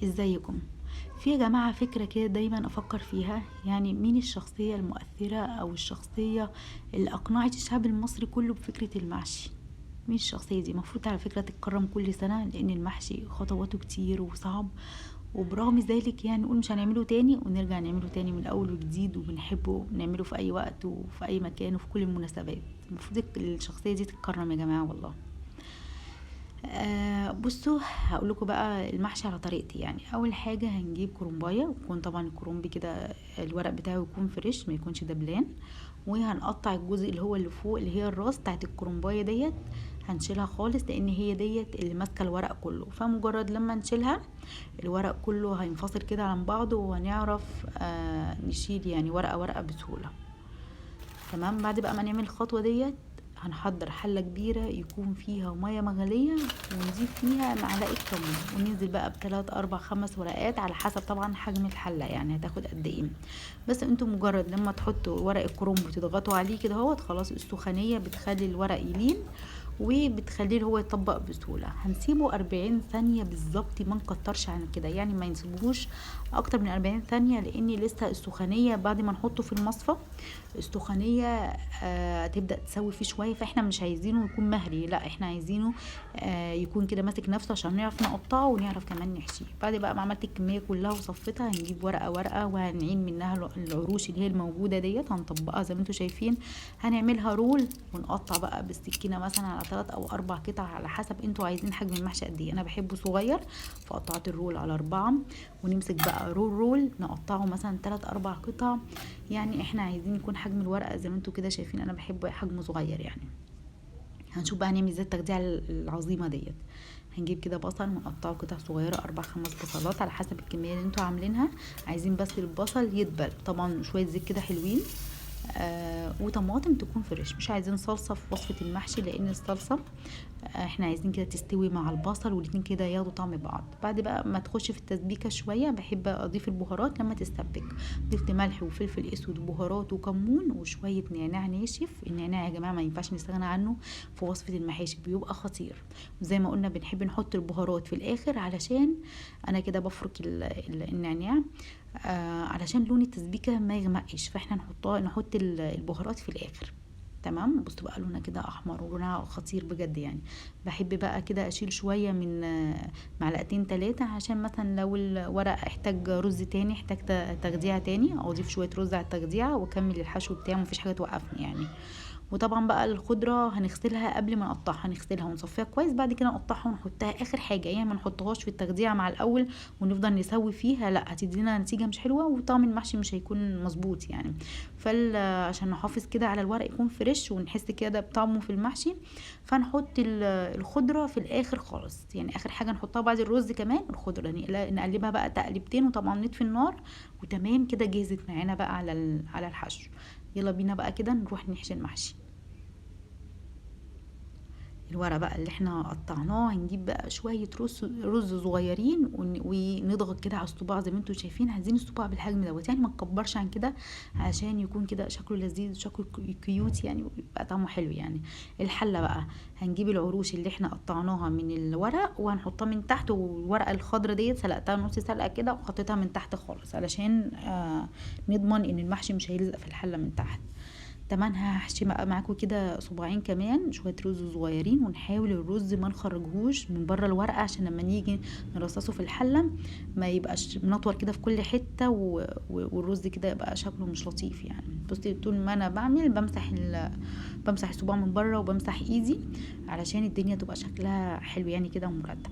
ازيكم؟ في يا جماعة فكرة كده دايما افكر فيها، يعني مين الشخصية المؤثرة او الشخصية اللي اقنعت الشعب المصري كله بفكرة المحشي؟ مين الشخصية دي؟ المفروض على فكرة تتكرم كل سنة، لان المحشي خطواته كتير وصعب، وبرغم ذلك يعني نقول مش هنعمله تاني ونرجع نعمله تاني من الاول وجديد، وبنحبه ونعمله في اي وقت وفي اي مكان وفي كل المناسبات. المفروض الشخصية دي تتكرم يا جماعة والله. بصوا هقول لكم بقى المحشي على طريقتي. يعني اول حاجة هنجيب كرنبايه، ويكون طبعا الكرنب كده الورق بتاعه يكون fresh ما يكونش دبلان، وهنقطع الجزء اللي هو اللي فوق اللي هي الراس بتاعت الكرنبايه ديت، هنشيلها خالص لان هي ديت اللي ماسكه الورق كله. فمجرد لما نشيلها الورق كله هينفصل كده عن بعضه، وهنعرف نشيل يعني ورقة ورقة بسهولة. تمام. بعد بقى ما نعمل الخطوة ديت هنحضر حلة كبيرة يكون فيها مية مغلية، ونضيف فيها معلقة كمون، وننزل بقى بتلات أربع خمس ورقات على حسب طبعا حجم الحلة، يعني هتاخد قد ايه. بس انتوا مجرد لما تحطوا ورق الكرنب وتضغطوا عليه كده اهوت، خلاص السخونية بتخلي الورق يلين وبتخليه هو يطبق بسهولة. هنسيبه 40 ثانية بالظبط، ما نكترش عن كده، يعني ما نسيبهوش اكتر من 40 ثانية، لان لسه السخونية بعد ما نحطه في المصفى السخونية تبدأ تسوي فيه شوية، فاحنا مش عايزينه يكون مهري، لا احنا عايزينه يكون كده ماسك نفسه عشان نعرف نقطعه ونعرف كمان نحشيه. بعد بقى ما عملت الكمية كلها وصفيتها، هنجيب ورقة ورقة وهنعين منها العروش اللي هي الموجودة ديت، هنطبقها زي ما انتم شايفين، هنعملها roll ونقطع بقى بالسكينة مثلا على 3 أو 4 قطع على حسب انتوا عايزين حجم المحشي قد ايه. انا بحبه صغير فقطعت ال roll على 4، ونمسك بقى roll roll نقطعه مثلا 3 4 قطع، يعني احنا عايزين يكون حجم الورقة زي ما انتوا كده شايفين، انا بحبه حجمه صغير يعني. هنشوف بقى هنعمل ازاي التجديعه العظيمة ديت. هنجيب كده بصل ونقطعه قطع صغيرة، 4 5 بصلات على حسب الكمية اللي انتوا عاملينها، عايزين بس البصل يدبل، طبعا شوية زيت كده حلوين، وطماطم تكون fresh، مش عايزين صلصه في وصفه المحشي لان الصلصه احنا عايزين كده تستوي مع البصل والاتنين كده ياخدوا طعم بعض. بعد بقى ما تخش في التسبيكه شوية، بحب اضيف البهارات لما تستبك، ضفت ملح وفلفل اسود وبهارات وكمون وشوية نعناع ناشف. النعناع يا جماعة ما ينفعش نستغنى عنه في وصفه المحاشي، بيبقى خطير. وزي ما قلنا بنحب نحط البهارات في الاخر، علشان انا كده بفرك النعناع علشان لون التسبيكه ما يغمقش، فاحنا نحط البهارات في الاخر. تمام. بصوا بقى لونها كده احمر ولونها خطير بجد يعني. بحب بقى كده اشيل شوية من معلقتين 3، عشان مثلا لو الورق احتاج رز تاني، احتاج تغذية تاني، اضيف شوية رز على التغذية واكمل الحشو بتاعه، مفيش حاجة توقفني يعني. وطبعا بقى الخضرة هنغسلها قبل ما نقطعها، هنغسلها ونصفيها كويس، بعد كده نقطعها ونحطها اخر حاجة، يعني ما نحطهاش في التغذية مع الاول ونفضل نسوي فيها، لا هتدينا نتيجة مش حلوة وطعم المحشي مش هيكون مظبوط يعني. عشان نحافظ كده على الورق يكون fresh ونحس كده بطعمه في المحشي، فنحط الخضرة في الاخر خالص، يعني اخر حاجة نحطها بعد الرز كمان الخضرة، نقلبها بقى تقلبتين وطبعا نطفي النار، وتمام كده جهزت معانا بقى على الحشو. يلا بينا بقى كده نروح نحشي المحشي. الورق بقى اللي احنا قطعناه هنجيب بقى شوية رز صغيرين ونضغط كده على الصباع زي ما انتم شايفين، عايزين الصباع بالحجم دوت، يعني ما نكبرش عن كده عشان يكون كده شكله لذيذ وشكله cute يعني، ويبقى طعمه حلو يعني. الحلة بقى هنجيب العروش اللي احنا قطعناها من الورق وهنحطها من تحت، والورقة الخضرا ديت سلقتها نص سلقه كده وحطيتها من تحت خالص علشان نضمن ان المحشي مش هيلزق في الحلة من تحت. تمام. هحشي بقى معاكم كده صباعين كمان شوية رز صغيرين، ونحاول الرز ما نخرجهوش من بره الورقة عشان لما نيجي نرصصه في الحلة ما يبقاش منطور كده في كل حتة والرز كده يبقى شكله مش لطيف يعني. بصي طول ما انا بعمل بمسح الصباع من بره وبمسح ايدي علشان الدنيا تبقى شكلها حلو يعني كده ومرتب.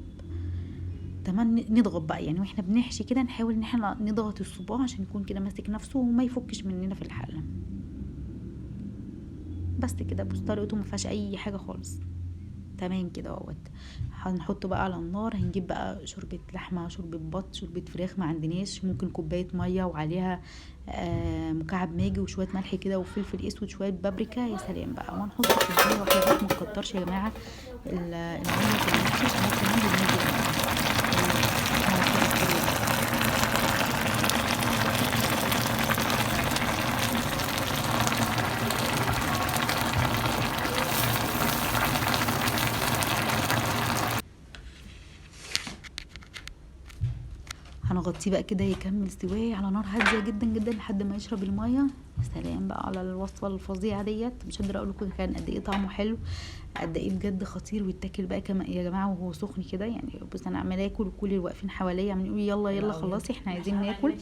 تمام. نضغط بقى يعني واحنا بنحشي كده، نحاول ان احنا نضغط الصباع عشان يكون كده ماسك نفسه وما يفكش مننا في الحلة. بس كده. بص طريقته ما فيهاش اي حاجة خالص. تمام كده اهوت. هنحطه بقى على النار. هنجيب بقى شوربة لحمه، شوربة بط، شوربة فراخ، ما عندناش، ممكن كوباية مية وعليها مكعب ماجي وشوية ملح كده وفلفل اسود شوية بابريكا، يا سلام بقى. وهنحط كوباية واحدة بس، ما نكترش يا جماعة المية في المحشي عشان كمان بنيجي. هنغطيه بقى كده يكمل سواه على نار هادية جدا جدا لحد ما يشرب المية. سلام بقى على الوصفة الفظيعة ديت، مش قادرة اقول لكم كان قد ايه طعمه حلو، قد ايه بجد خطير، ويتاكل بقى كما يا جماعة وهو سخن كده. يعني بص انا عماله اكل وكل اللي واقفين حواليا عمالين يقولوا يلا يلا خلصي احنا عايزين ناكل.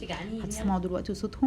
هتسمعوا دلوقتي صوتهم.